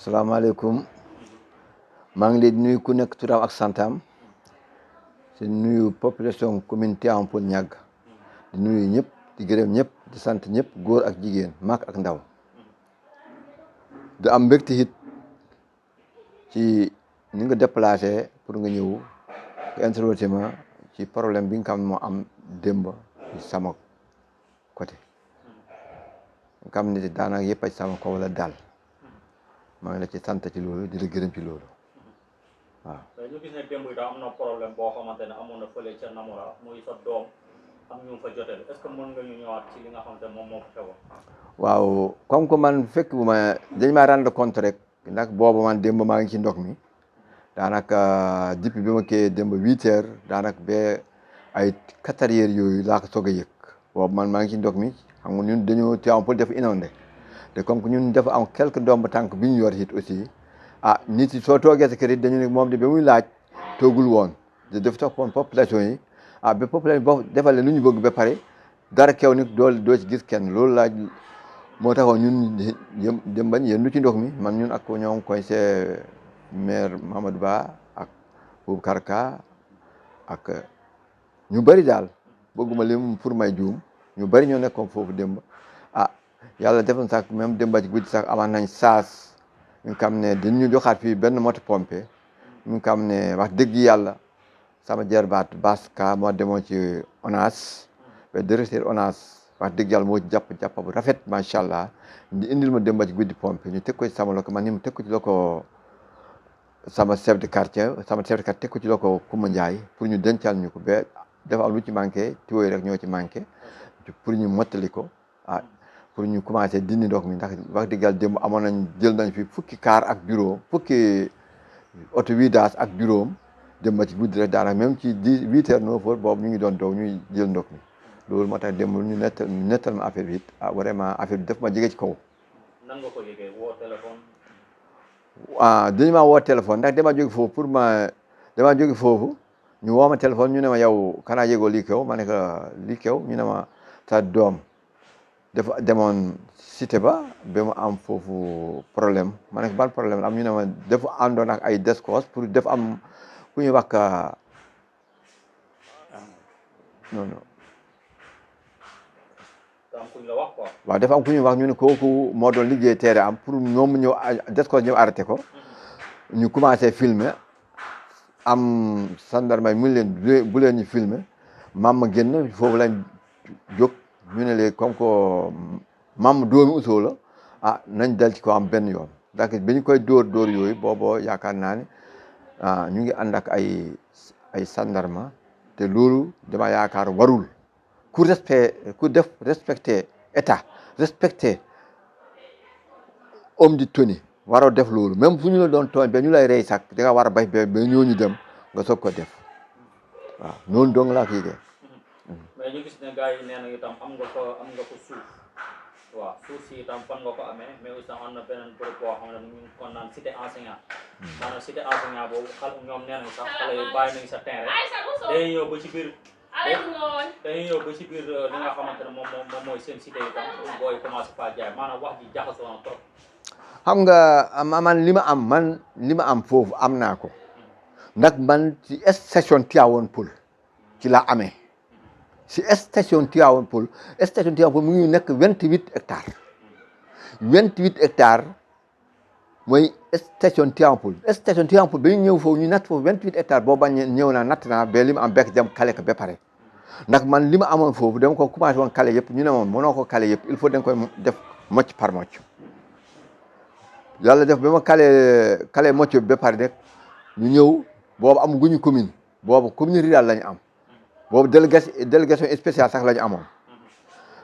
salaamaaleykum maa ngi leen di nuyu ku nekk turam ak santam di nuyu population commune Tivaouane Peulh Niaga di nuyu ñëpp di gërëm ñëpp di sant ñëpp góor ak jigéen mag ak ndaw di am mbégte it ci ni nga déplacé pour nga ñëw nga interroger ma ci problème bi nga xam moo am démb ci sama côté nga xam ne daanaka yëpp a sama kaw la daal. maa ngi la ci sant ci loolu di la gërëm ci loolu waaw. ñu gis ne démb itam am na problème boo xamante ne amoon na fële ca Namora muy sa doom am ñu fa joteel est-ce que mën nga ñu ñëwaat ci li nga xamante ne moom moo fa xewoon. waaw comme que man fekk bu ma dañ maa rendre compte rek ndax boobu man démb maa ngi ci ndox mi daanaka depuis bi ma kii démb 8 heures daanaka ba ay 4 heures yooyu laa ko soog a yëg boobu man maa ngi ci ndox mi xam nga ñun dañoo Tivaouane Peulh def inondé te comme que ñun dafa am quelques domb tànk bi ñu yor it aussi nit yi soo toogee sa kër it dañu ne moom de ba muy laaj toogul woon de def toppoon population yi ba population boo defalee lu ñu bëgg ba pare dara kew ni doo ci gis kenn loolu laaj moo taxoon ñun jëm bañ yéen lu ci ndox mi man ñun ak ñoom conseiller maire Mamadou Ba ak Boubacar Ka ak ñu bëri daal bëgguma lim pour may juum ñu bëri ñoo nekkoon foofu démb yàlla def na sax même démb ci guddi sax amaan nañ saas ñu xam ne dañu joxaat fii benn moto pompe ñu xam ne wax dëgg yàlla sama jarbaat Baska moo demoon ci ONAS ba directeur ONAS wax dëgg yàlla moo jàpp bu rafet macha allah di indil ma démb ci guddi pompe ñu teg ko ci sama loko man ni mu teg ko ci loko sama chef de quartier teg ko ci loko Kouma Ndiaye pour ñu dencal ñu ko ba dafa am lu ci manqué tuyaux yi rek ñoo ci manqué pour ñu mottali ko pour ñu commencé dindi ndox mi ndax wax dëgg yàlla démb amoon nañ jël nañ fi fukki car ak bureau fukki auto vidange ak bureau am démb ci guddi rek daanaka même ci 8 heures 9 heures boobu ñu ngi doon dow ñuy jël ndox mi loolu moo tax démb ñu nettal ma affaire bi it vraiment affaire bi daf ma jege ci kaw. nan nga ko yëgee woo téléphone. dañu maa woo téléphone ndax dama jóge foofu ñu woo ma téléphone ñu ne ma yow kanaa yëgoo lii kew ma ne ko lii kew ñu ne ma sa doom dafa demoon cité ba mu am foofu problème ma ne ban problème am ñu ne ma dafa àndoon ak ay descos pour def am ku ñuy wax non. waaw dafa am ku ñuy wax ñu ne kooku moo doon liggéey teere am pour ñoom ñëw descos ñëw arrêté ko ñu commencé filmer am gendarme mu leen bu leen ñu filmer maam ma génn foofu lañ jóg. ñu ne léegi comme que mam doomi usoo la nañ dal ci ko am benn yoon ndax bi ñu koy dóor yooyu boobo yaakaar naa ne ñu ngi ànd ak ay sandarma te loolu dama yaakaar warul ku respecté état respecté homme di tenue waroo def loolu même fu ñu la doon tooñ ba ñu lay rey sax da nga war a bay ba ñooñu dem nga soog ko def waaw noonu dong laa ko yëgee. mais ñu gis ne gars yi nee na itam am nga ko suuf waaw suuf si itam fan nga ko amee mais aussi am na beneen bërëb boo xam ne ñu ngi ko naan cité enseignant maanaam cité enseignant boobu ñoom nee nañ sax xale yi bàyyi nañ sa terrain dañuy ñëw ba ci biir li nga xamante ne moom mooy seen cité itam booy commencé fa jaay maanaam wax ji jaxasoo na trop. xam nga man li ma am foofu am naa ko ndax man ci station Tivaouane Peulh ci laa amee. si station Tivaouane Peulh mu ngi nekk 28 hectares 28 hectares mooy station Tivaouane Peulh ba ñu ñëw foofu ñu natt foofu 28 hectares boo bañ ñëw naa natt naa ba li ma am bekk dem kale ko ba pare ndax man li ma amoon foofu dama ko commencé woon kale yëpp ñu ne moom mënoo ko kale yëpp il faut da nga koy def mocc par mocc yàlla def ba ma kale mocc ba pare rek ñu ñëw boobu amaguñu commune boobu commune rurale la ñu am. boobu délégation spéciale sax la ñu amoon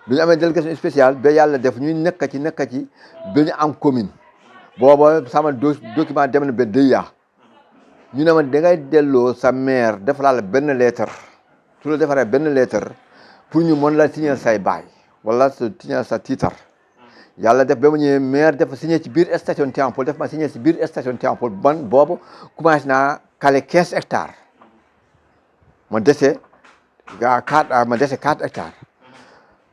bi ñu amee délégation spéciale ba yàlla def ñuy nekk ci ba ñu am commune booba sama document dem na ba DEA ñu ne ma da ngay delloo sa maire defal la benn lettre su la defaree benn lettre pour ñu mën la signer say baay wala signer sa titre yàlla def ba ma ñëwee maire dafa signer ci biir station Tivaouane Peulh def ma signer ci biir station Tivaouane Peulh ban boobu commencé naa kale 15 hectares ma dese. ma dese 4 hectares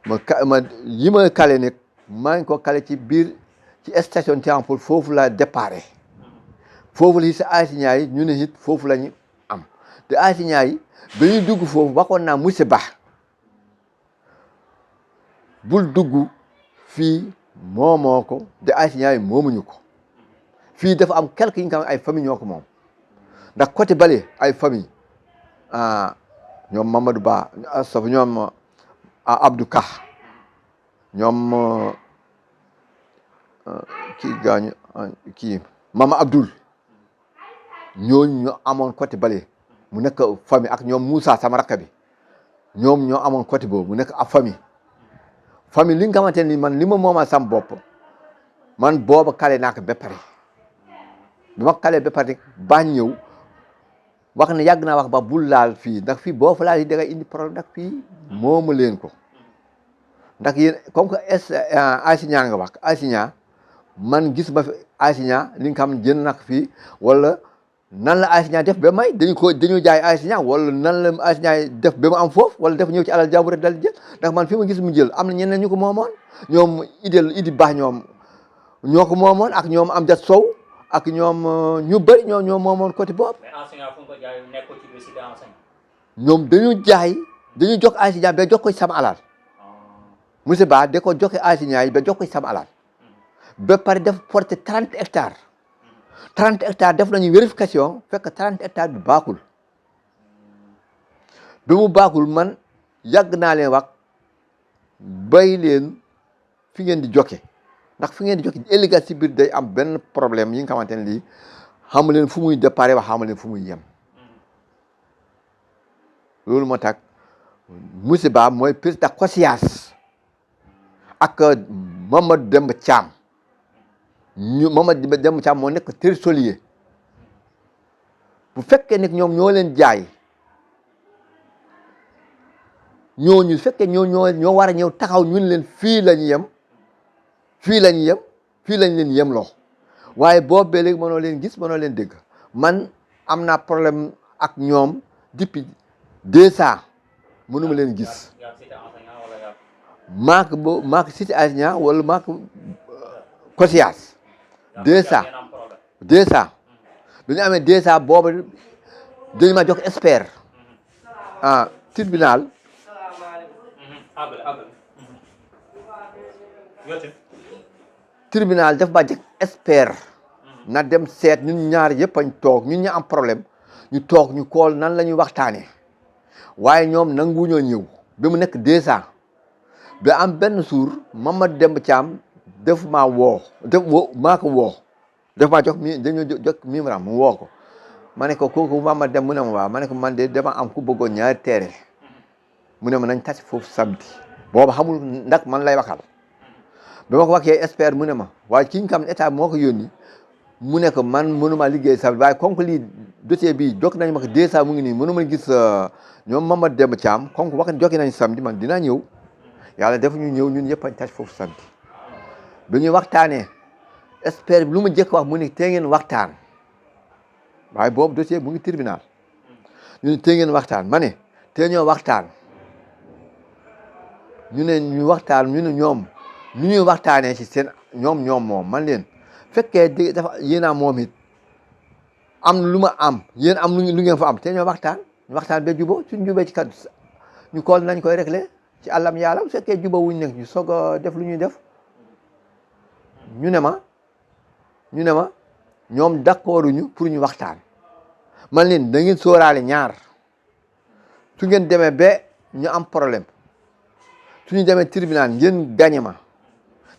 ma kale nag maa ngi ko kale ci biir ci station Tivaouane foofu la déparé foofu la si enseignants yi ñu ne it foofu la ñu am te enseignants yi ba ñuy dugg foofu waxoon naa monsieur Ba bul dugg fii moomoo ko te enseignants yi moomuñu ko fii dafa am quelques yi nga xam ay famille ñoo ko moom ndax côté bale ay famille ñoom Mamadou Ba Assof ñoom Abdou Ka ñoom kii gaañu kii Mama Abdoul ñooñu ñoo amoon côté bale mu nekk famille ak ñoom Moussa sama rakk bi ñoom ñoo amoon côté boobu mu nekk ab famille li nga xamante ni man li ma moomal sam bopp man booba kale naa ko ba pare bi ma kale ba pare baa ñëw wax ne yàgg naa wax ba bul laal fii ndax fii boo fa laal yi da ngay indi problème ndax fii moomu leen ko ndax yéen comme que enseignant nga wax enseignant man gis ba fi enseignant li nga xam jënd nag fii wala nan la enseignant def ba may dañu jaay enseignant wala nan la enseignant def ba mu am foofu wala def ñëw ci alal jàmbur rek dal jël ndax man fi ma gis mu jël am na ñeneen ñu ko moomoon ñoom idi baax ñoom ñoo ko moomoon ak ñoom am jat sow ak ñoom ñu bëri ñoo moomoon côté boobu. mais enseignant fu ko jaay nekkul ci biir cité enseignant. ñoom dañu jox enseignant ba jox ko sama alal monsieur Ba da ko joxe enseignant yi ba jox ko sama alal ba pare def porté 30 hectares 30 hectares def nañu vérification fekk 30 hectares bi baaxul bi mu baaxul man yàgg naa leen wax bay leen fi ngeen di joxe ndax fi ngeen di joxe ëllëg si biir day am benn problème yi nga xamante ne lii xamu leen fu muy départ wax xamu leen fu muy yem loolu moo tax monsieur Ba mooy président COSIAS ak Mamadou Demba Thiam Mamadou Demba Thiam moo nekk trésorier bu fekkee nag ñoom ñoo leen jaay ñooñu fekkee ñoo war a ñëw taxaw ñun leen fii la ñu yem fii lañ leen yem loo waaye boobu ba léegi mënoo leen gis mënoo leen dégg man am naa problème ak ñoom depuis 2 ans mënuma leen gis maak cité enseignant wala maak COSIAS 2 ans bi ñu amee 2 ans boobu dañu ma jox expert tribunal tribunal daf ma jox expert na dem seet ñun ñaar yëpp añ toog ñun ñu am problème ñu toog ñu kool nan la ñuy waxtaanee waaye ñoom nanguwuñoo ñëw ba mu nekk 2 ans ba am benn suur Mamadou Demba Thiam def maa woo maa ko woo def maa jox dañoo jox mimram mu woo ko ma ne ko kooku Mamadou Dem mu ne ma waaw ma ne ko man de dama am ku bëggoon ñaari teere mu ne ma nañ tas foofu samedi booba xamul ndax man lay waxal ba ma ko waxee expert mu ne ma waaye ki nga xam ne état moo ko yónni mu ne ko man mënuma liggéey samedi waaye comme que lii dossier bi jokk nañu ma ko 2 ans mu ngi nii mënuma gis ñoom Mamadou Demba Thiam comme que wax jokki nañu samedi man dinaa ñëw yàlla def ñu ñëw ñun yëpp añ tas foofu samedi ba ñuy waxtaanee expert bi lu ma jëkk wax mu ne tee ngeen waxtaan waaye boobu dossier mu ngi tribunal ñu ne tee ngeen waxtaan ma ne tee ñoo waxtaan ñu ne ñu waxtaan ñu ne ñoom ñu ñuy waxtaanee ci seen ñoom moom man leen fekkee dafa yéen a moom it am lu ma am yéen am lu ngeen fa am te ñoo waxtaan ñu waxtaan ba jubóo suñ jubee ci kat ñu kool nañ koy réglé ci àllam yàlla bu fekkee jubóo wuñ nekk ñu soog a def lu ñuy def ñu ne ma ñoom d'accorduñu pour ñu waxtaan man leen da ngeen sóoraale ñaar su ngeen demee ba ñu am problème su ñu demee tribunal ngeen gañe ma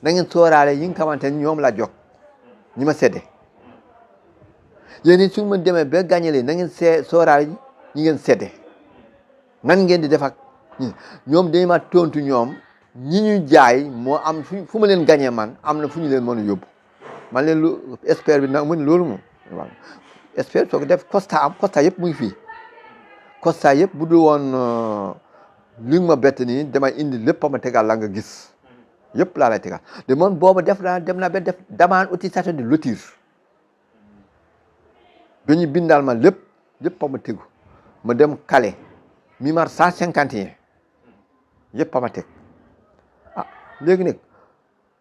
da ngeen sóoraale yi nga xamante ni ñoom la jox ñi ma séddee yéen it su ma demee ba gañe leen da ngeen sóoraale ñi ngeen séddee nan ngeen di def ak ñoom dañu ma tontu ñoom ñi ñu jaay moo am fu ma leen gañee man am na fu ñu leen mën a yóbbu man leen lu expert bi nag mu ne loolu moom waaw expert soo ko def constat yëpp mu ngi fii constat yëpp bu dul woon li ma bett nii damay indi lépp ma tegal la nga gis yëpp laa lay tegal de man boobu dem naa ba def demande autorisation de lotir ba ñu bindal ma lépp ma tegu ma dem Calais mi-mars 151 yëpp ma teg léegi nag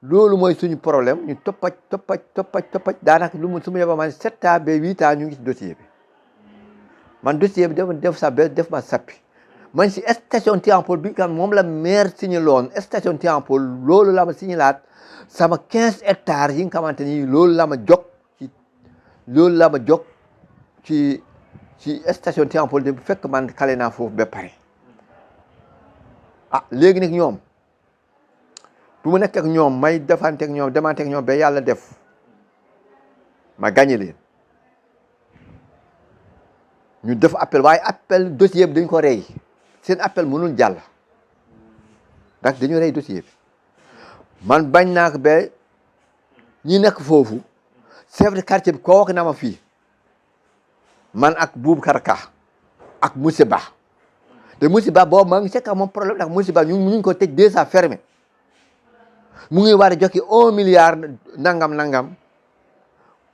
loolu mooy suñu problème ñu toppaj daanaka lu mu su ma yeboo man 7 ans ba 8 ans ñu ngi ci dossier bi man dossier bi def sa ba def ma sappi man si station Tivaouane bi nga xam moom la maire signé loon station Tivaouane loolu la ma signé laat sama 15 hectares yi nga xamante ni loolu la ma jog ci station Tivaouane bu fekk man kale naa foofu ba pare léegi nag ñoom bu mu nekk ak ñoom may demanteeg ñoom ba yàlla def ma gagné leen ñu def appel waaye appel dossier bi dañ ko rey seen appel mënul jàll ndax dañu rey dossier bi man bañ naa ko ba ñi nekk foofu chef de quartier bi koo wax na ma fii man ak Boubacar Ka ak Moussa Ba te Moussa Ba boobu maa ngi sekk moom problème ndax Moussa Ba ñu ngi ko tëj 2 ans fermé mu ngi war a joxe 1 milliard nangam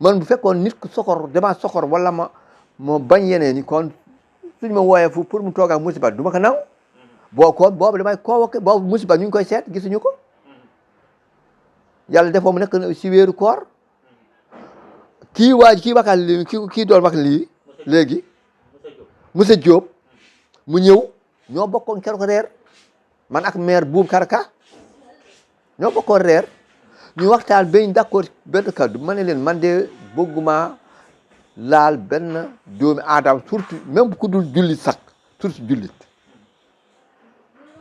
man bu fekkoon nit ku soxor dama soxor wala ma bañ yeneen ni kon suñ ma wooyee fu pour mu toog ak Moussa Ba du ma ko naw boobu damay convoqué boobu Moussa Ba ñu ngi koy seet gisuñu ko yàlla defoo mu nekk si weeru koor kii doon wax lii léegi Moussa Diop mu ñëw ñoo bokkoon keroog reer man ak maire Boubacar Ka ñoo bokkoon reer ñu waxtaan bañ d'accord benn kaddu ma ne leen man de bëgguma laal benn doomi aadama surtout même ku dul jullit sax surtout jullit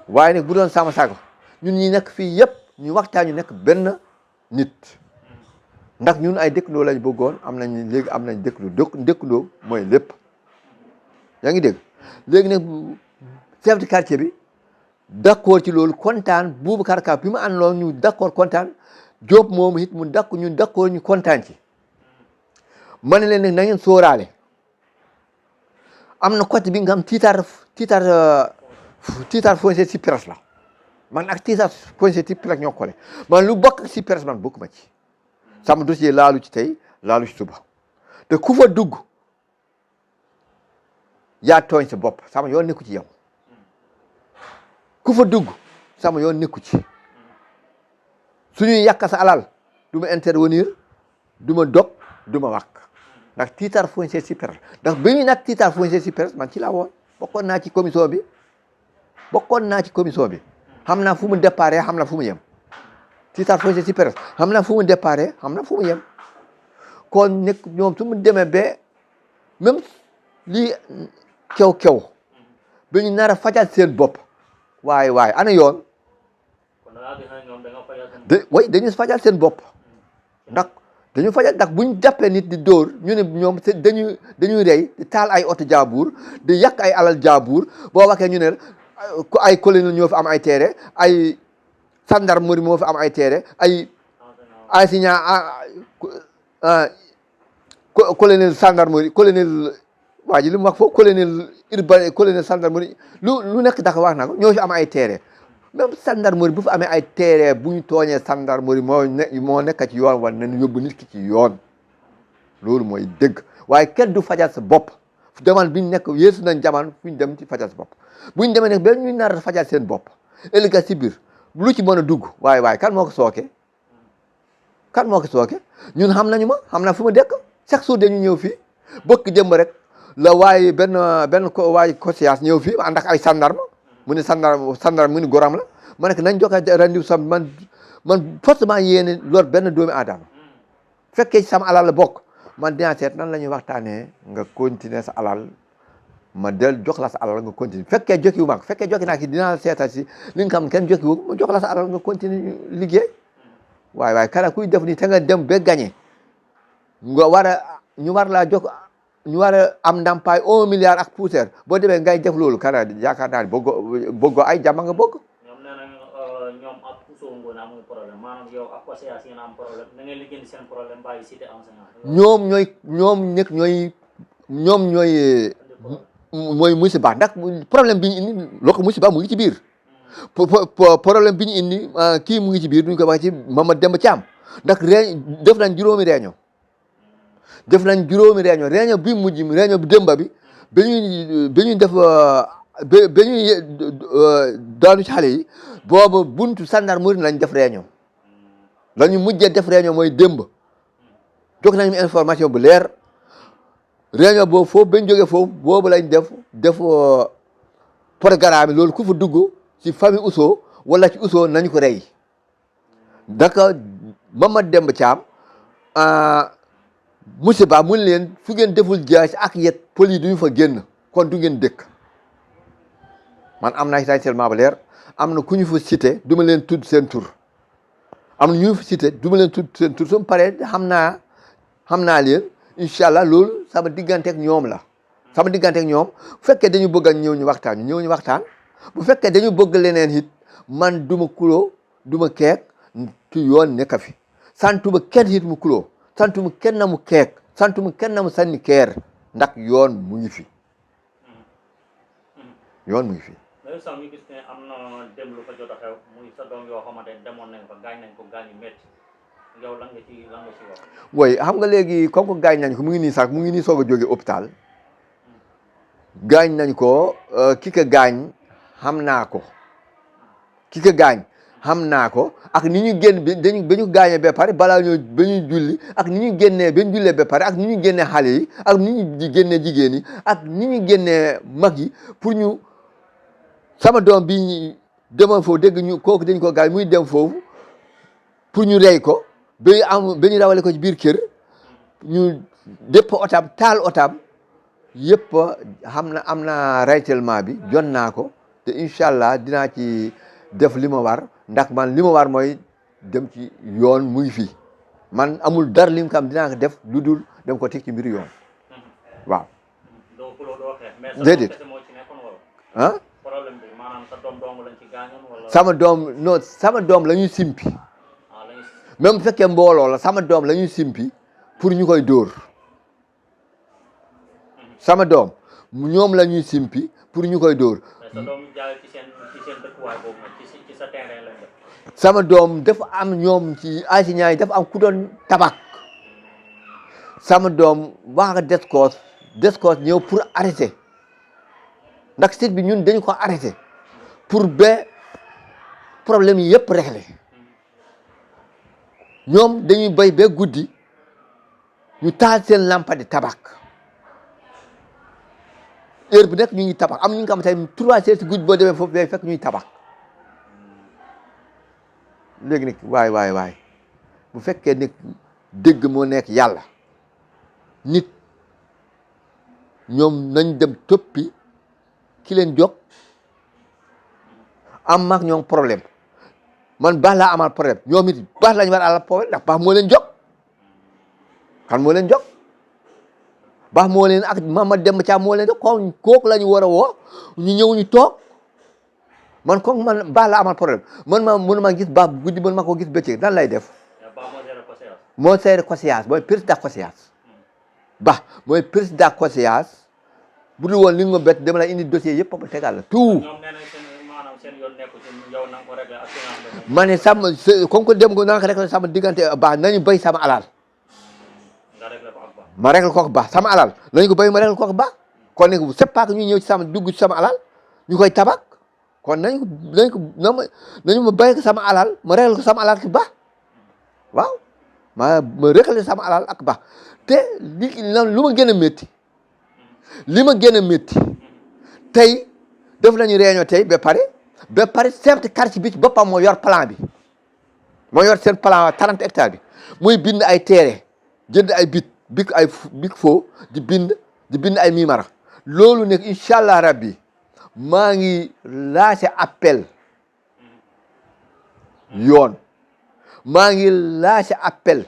waaye nag bu doon sama sago ñun ñi nekk fii yëpp ñu waxtaan ñu nekk benn nit ndax ñun ay dëkkandoo lañ bëggoon am nañ dëkkandoo mooy lépp yaa ngi dégg léegi nag chef de quartier bi d'accord ci loolu kontaan Boubacar Ka bi mu àndoon ñu d'accord kontaan Diop moomu it ñun d'accord ñu kontaan ci ma ne leen nag na ngeen sóoraale am na côté bi nga xam tiitar foncier si presse la man ak tiitar foncier si presse ñoo kole man lu bokk si presse man bokkuma ci sama dossier laalu ci tey laalu ci suba te ku fa dugg yaa tooñ sa bopp sama yoon nekku ci yow ku fa dugg sama yoon nekku ci suñuy yàq sa alal du ma intervenir du ma dog du ma wax ndax titre foncier si presse ndax bi ñu nag titre foncier si presse man ci laa woon bokkoon naa ci commission bi xam naa fu mu déparé xam naa fu mu yem titre foncier si presse xam naa fu mu déparé xam naa fu mu yem kon nekk ñoom su mu demee ba même lii kew ba ñu nar a fajal seen bopp waaye ana yoon dañu fajal seen bopp ndax dañu fajal ndax buñ jàppee nit di dóor ñu ne ñoom dañuy rey di taal ay oto jaabuur di yàq ay alal jaabuur boo waxee ñu ne ay colonel ñoo fi am ay teere ay gendarmerie moo fi am ay teere ay enseignant colonel gendarmerie colonel waa ji li mu wax foofu colonel urbain colonel gendarmerie lu nekk dafa wax na ko ñoo fi am ay teere même gendarmerie bu fa amee ay teere bu ñu tooñee gendarmerie moo nekk ci yoon war nañu yóbbu nit ki ci yoon loolu mooy dëgg waaye kenn du fajal sa bopp demal bi ñu nekk yéesu nañ jaman fu ñu dem ci fajal sa bopp bu ñu demee nag ba ñu nar a fajal seen bopp ëllëg si biir lu ci mën a dugg waaye kan moo ko sooke ñun xam na fu mu dëkk chaque jour dañu ñëw fii bëkk jëmb rek la waaye benn waaye conscience ñëw fii ànd ak ay sandarma mu ne sandarma mu ne goram la ma nekk nañ joxe rendiw sam man forcément yéene lor benn doomi aadama fekkee ci sama alal la bokk man dinaa seet nan la ñuy waxtaanee nga continuer sa alal ma jox la sa alal nga continuer fekkee jokkiwu ma ko fekkee jokki naa ki dinaa seetal si li nga xam kenn jokkiwu ma jox la sa alal nga continuer liggéey waaye kala kuy def ni te nga dem ba gagné nga ñu war laa jox ñu war a am ndàmpaay 1 milliard ak poussière boo demee ngay def loolu kana yaakaar naa ne bëggoo ay jàmm nga bëgg. ñoom nee nañ ñoom ak Ousso Ngone amul problème maanaam yow ak COSEAS yéen am problème na ngeen liggéey seen problème bàyyi cité enseignant. mooy musiba ndax problème bi ñu indi loo musiba mu ngi ci biir. problème bi ñu indi kii mu ngi ci biir duñ ko wax ci Mamadou Demba Thiam ndax def nañ juróomi réunion. réunion bi mujj réunion bi démba bi ba ñuy def ba ñuy daanu ci xale yi boobu buntu gendarmerie lañ def réunion la ñu mujjee def réunion mooy démb jox nañu information bu leer réunion boobu foofu bañ jógee foofu boobu lañ def programme loolu ku fa dugg ci famille Ousso wala ci Ousso nañu ko rey daka Mamadou Demba Thiam monsieur Ba mun leen fu ngeen deful jaay ak yet pël yi duñu fa génn kon du ngeen dëkk man am naa renseignement ba leer am na ku ñu fa cité du ma leen tudd seen tur am na ñu fa cité du ma leen tudd seen tur su ma paree xam naa leen incha allah loolu sama digganteeg ñoom la sama digganteeg ñoom bu fekkee dañu bëgg a ñëw ñu waxtaan bu fekkee dañu bëgg leneen it man du ma kuloo du ma keek tu yoon nekk fi santuma kenn it mu kuloo santuma kenn na mu keek santuma kenn na mu sànni keer ndax yoon mu ngi fi yoon mu ngi fi. mais sax ñu gis ne am na dem lu fa jot a xew muy sa doom yoo xamante ne demoon nañ fa gaañ nañ ko gaañ yu métti yow lan nga ci wax. oui xam nga léegi comme que gaañ nañ ko mu ngi nii sax mu ngi nii soog a jóge hôpital gaañ nañ ko ki ko gaañ xam naa ko ki ko gaañ xam naa ko ak ni ñu génn ba ñu gaañee ba pare balaa ñoo ba ñu julli ak ni ñu génnee ba ñu jullee ba pare ak ni ñu génnee xale yi ak ni ñu génnee jigéen yi ak ni ñu génnee mag yi pour ñu sama doom bi demoon foofu dégg ñu kooku dañ ko gaañ muy dem foofu pour ñu rey ko ba ñu rawale ko ci biir kër ñu dépp otam taal otam yëpp am na renseignement bi jot naa ko te incha allah dinaa ci def li ma war ndax man li ma war mooy dem ci yoon muy fii man amul dara li nga xam dinaa ko def lu dul dem ko teg ci mbir yoon waaw. déedéet ah. sama doom la ñuy simpi même bu fekkee mbooloo la sama doom la ñuy simpi pour ñu koy dóor sama doom ñoom la ñuy simpi pour ñu koy dóor. sama doom dafa am ñoom ci enseignants yi dafa am ku doon tabak sama doom wax descos ñëw pour arrêter ndax site bi ñun dañu ko arrêter pour ba problème yi yëpp réglé ñoom dañuy béy ba guddi ñu taal seen lampa de tabak heure bi nekk ñu ngi tabak am ñu nga xamante ne 3 heures si guddi boo demee foofu day fekk ñuy tabak léegi nag waay bu fekkee ne dëgg moo nekk yàlla nit ñoom nañ dem toppi ki leen jóg am mag ñoom problème man baax laa amal problème ñoom it baax lañu war a amal problème ndax baax moo leen jóg kan moo leen jóg baax moo leen ak Mamadou Demba Thiam moo leen jóg kon kooku la ñu war a woo ñu ñëw ñu toog man comme man baax la amal problème man ma mënu ma gis baax guddi man ma ko gis bëccëg dan lay def moo seere COSIAS mooy président COSIAS ba mooy président COSIAS bu dul woon li nga ma bett dama lay indi dossier yëpp ba tegal la tout ma ne sama comme que dem ko naa ko rek sama diggante baax nañu béy sama alal ma réglé ko baax sama alal nañu ko béy ma réglé ko baax kon nag c'est pas que ñu ñëw ci sama dugg ci sama alal ñu koy tabak kon nañu ma béy ko sama alal ma réglé ko sama alal ki baax waaw ma réglé sama alal ak baax te lu ma gën a métti li ma gën a métti tey def nañu réunion tey ba pare chef de quartier bi ci boppam moo yor plan bi moo yor seen plan 30 hectares bi muy bind ay terrain jënd ay big foo di bind ay mimara loolu nekk incha allah rabbi maa ngi lancé appel yoon maa ngi lancé appel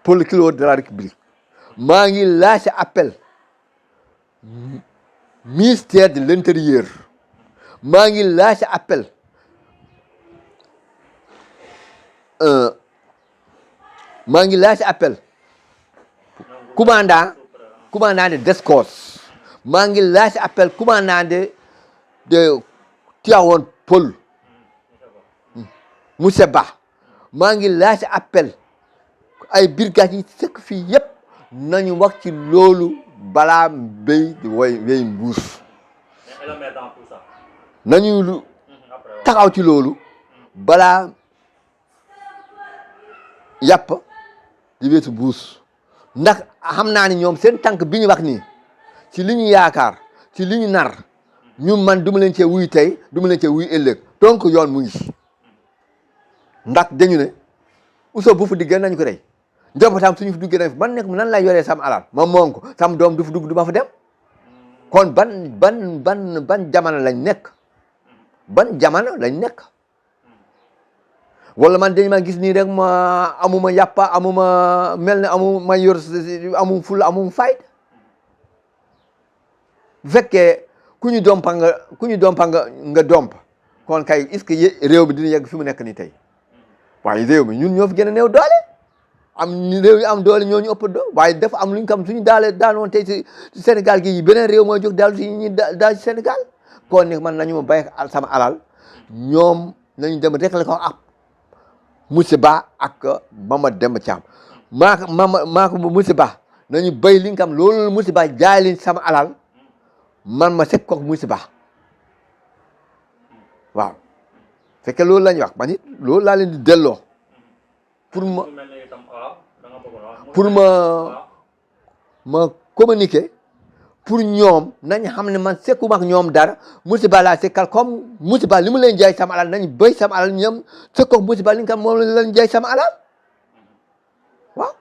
procureur de la République maa ngi lancé appel ministère de l'intérieur maa ngi lancé appel maa ngi lancé appel commandant de Descos maa ngi lancé appel commandant de Tivaouane Peulh monsieur Ba maa ngi lancé appel ay brigades yi fekk fii yëpp nañu wax ci loolu balaa béy di wéy mbuus nañu taxaw ci loolu balaa yàpp di weesu buus ndax xam naa ni ñoom seen tànk bi ñu wax nii ci li ñu yaakaar ci li ñu nar ñu man du ma leen cee wuy tey du ma leen cee wuy ëllëg donc yoon mu ngi ndax dañu ne uso bu fu diggee nañu ko rey njabootam suñu fi duggee nañ man nekk nan lay yoree sam alal ma moom ko sam doom du fa dugg du ma fa dem kon ban jamono lañ nekk ban jamono lañ nekk wala man dañ ma gis nii rek ma amuma yàppa amuma mel ne amuma yor amum ful amum fayda bu fekkee ku ñu dompa nga domp kon kay est-ce que réew mi dina yegg fi mu nekk nii tey waaye réew mi ñun ñoo fi gën a néew doole am réew yi am doole ñoo ñu ëpp doole waaye dafa am lu ñu xam suñu daanoon tey ci Sénégal gi beneen réew mooy jóg daal si ñi daal ci Sénégal kon ni man nañu ma bay sama alal ñoom nañu dem rek la ko ak Moussa Ba ak Mamadou Demba Thiam maa ko Moussa Ba nañu bay li nga xam loolu Moussa Ba jaay leen sama alal man ma sekk koog Moussa Ba waaw fekke loolu la ñu wax man it loolu laa leen di delloo pour ma communiquer pour ñoom nañ xam ne man sekkuma ak ñoom dara musiba laa sekkal comme musiba li mu leen jaay sama alal nañ béy sama alal ñoom sekkoog musiba li nga xam moom lañ jaay sama alal waaw.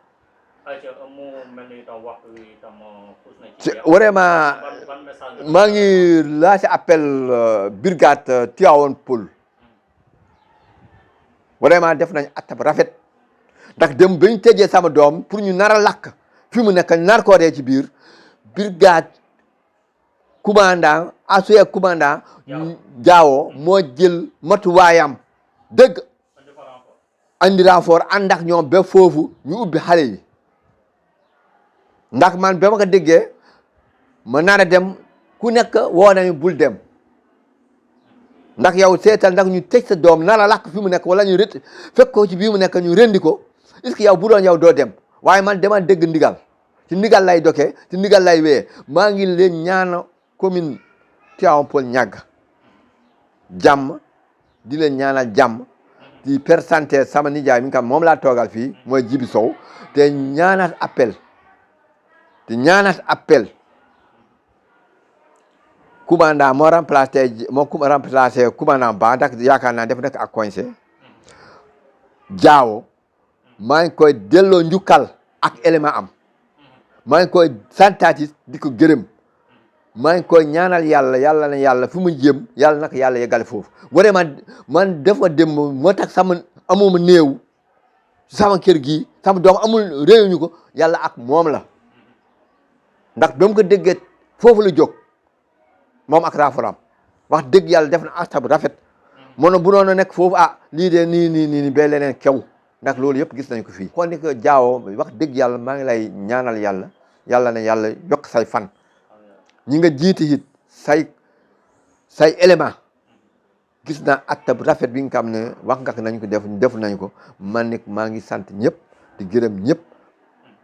vraiment maa ngi lancé appel brigade Tivaouane Peulh vraiment def nañ attab rafet ndax dem bañ tëjee sama doom pour ñu nar a lakk fi mu nekk nar koo dee ci biir brigade commandant asuye commandant Diawo moo jël matuwaayam dëgg andi renfort ànd ak ñoom ba foofu ñu ubbi xale yi ndax man ba ma ko déggee ma nar a dem ku nekk woo nañu bul dem ndax yow seetal ndax ñu tëj sa doom nar a lakk fi mu nekk wala ñu rët fekk ko ci bii mu nekk ñu rendi ko est-ce que yow bu doon yow doo dem waaye man dama dégg ndigal ci ndigal lay dokee ci ndigal lay wéyee maa ngi leen ñaan commune Tivaouane Peulh ñàgg jàmm di leen ñaanal jàmm di présenté sama nijaay mi nga xam moom laa toogal fii mooy Jibi Sow te ñaanal appel commandant moo remplacé commandant Ba ndax yaakaar naa def nekk ak coincé Diawo maa ngi koy delloo njukkal ak élément am maa ngi koy santaati di ko gërëm maa ngi koy ñaanal yàlla na yàlla fu mu jëm yàlla nag yàlla yeggale foofu vraiment man dafa dem moo tax sama amuma néew sama kër gi sama doom amul réewuñu ko yàlla ak moom la ndax ba mu ko déggee foofu la jóg moom ak raafuram wax dëgg yàlla def na astab rafet mono bu noonu nekk foofu lii de nii ba leneen kew ndax loolu yëpp gis nañ ko fii kon ni ko Diawo wax dëgg yàlla maa ngi lay ñaanal yàlla na yàlla yokk say fan ñi nga jiite it say élément gis naa attab rafet bi nga xam ne wax nga nañ ko def nañ ko man nit maa ngi sant ñëpp di gërëm ñëpp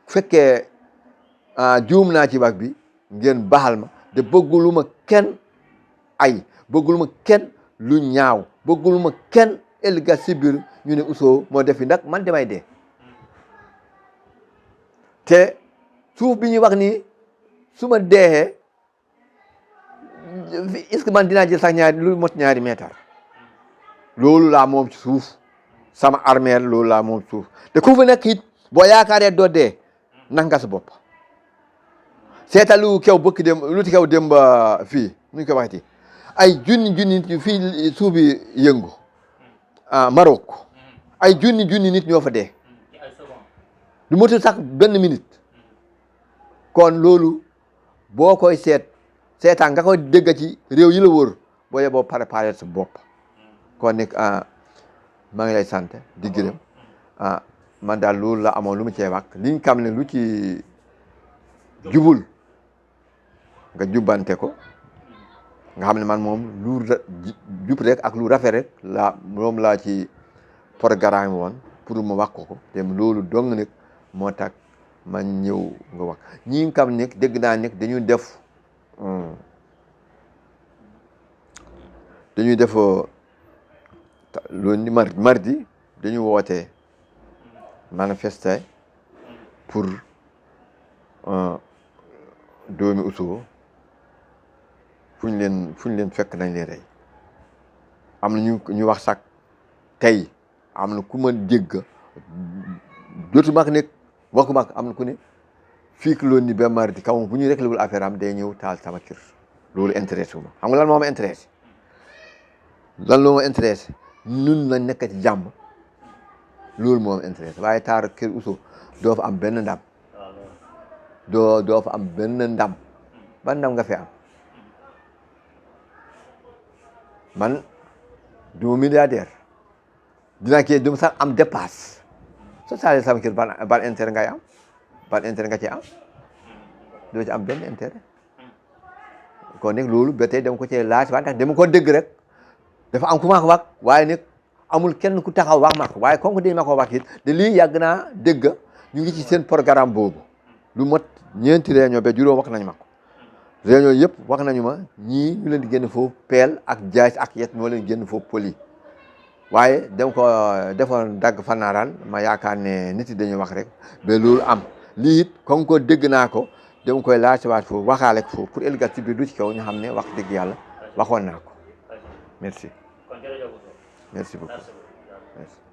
fekkee juum naa ci wax bi ngeen baxal ma de bëgguluma kenn bëgguluma kenn lu ñaaw bëgguluma kenn ëllëg si biir ñu ne Ousso moo def fi ndax man damay dee te suuf bi ñuy wax nii su ma deexee est-ce que man dinaa jël sax lu mot ñaari mètre loolu laa moom ci suuf sama armeel loolu laa moom ci suuf te ku fa nekk it boo yaakaaree doo dee nax nga sa bopp seetal lu ti kew dem ba fii nu ñu ko waxati ay junni nit fii suuf bi yëngu Maroc ay junni nit ñoo fa dee du motul sax benn minute kon loolu boo koy seetaan nga koy dégg ci réew yi la wër boo yeboo préparé sa bopp kon nag maa ngi lay sant di gërëm man daal loolu la amoon lu mu cee wax liñ xam ne lu ci jubul nga jubbante ko nga xam ne man moom lu jub rek ak lu rafet rek moom laa ci programme woon pour ma wax ko te loolu dong nag moo tax man ñëw nga wax ñi nga xam ne dégg naa ne dañuy def lu ni mardi dañu woote manifester pour doomi Ousso fu ñu leen fekk nañ leen rey am na ñu wax sax tey am na ku ma dégg dootu mag nekk waxu mag am na ku ne fii ki loon ni ba mardi kaw bu ñu réglé wul affaire am day ñëw taal sama kër loolu intéressé wu ma xam nga lan moo ma intéressé lan loo ma intéressé ñun nañ nekk ci jàmm loolu moo ma intéressé waaye taar kër Ousso doo fa am benn ndam doo fa am benn ndam ban ndam nga fi am man du ma milliardaire dinaa kii du ma sax am dépasse soo taalee sama kër ban intérêt ngay am ban intérêt nga ci am doo ci am benn intérêt kon nag loolu ba tey dama ko cee laaj waaye ndax dama ko dégg rek dafa am ku ma ko wax waaye nag amul kenn ku taxaw wax ma ko waaye comme dañ ma ko wax it de lii yàgg naa dégg ñu ngi ci seen programme boobu lu mot ñeenti réunion ba juróom wax nañu ma ko réunion yëpp wax nañu ma ñii ñu leen di génn foofu peel ak jaay ak yet ñoo leen génn foofu poli waaye dama ko defoon dagg fanaaraan ma yaakaar ne nit yi dañuy wax rek ba loolu am lii it comme ko dégg naa ko dama koy laaj waat foofu waxaale ko foofu pour ëllëg ci biir du ci kaw ñu xam ne wax dëgg yàlla waxoon naa ko merci. kon jërëjëf. Merci beaucoup. Merci. Merci.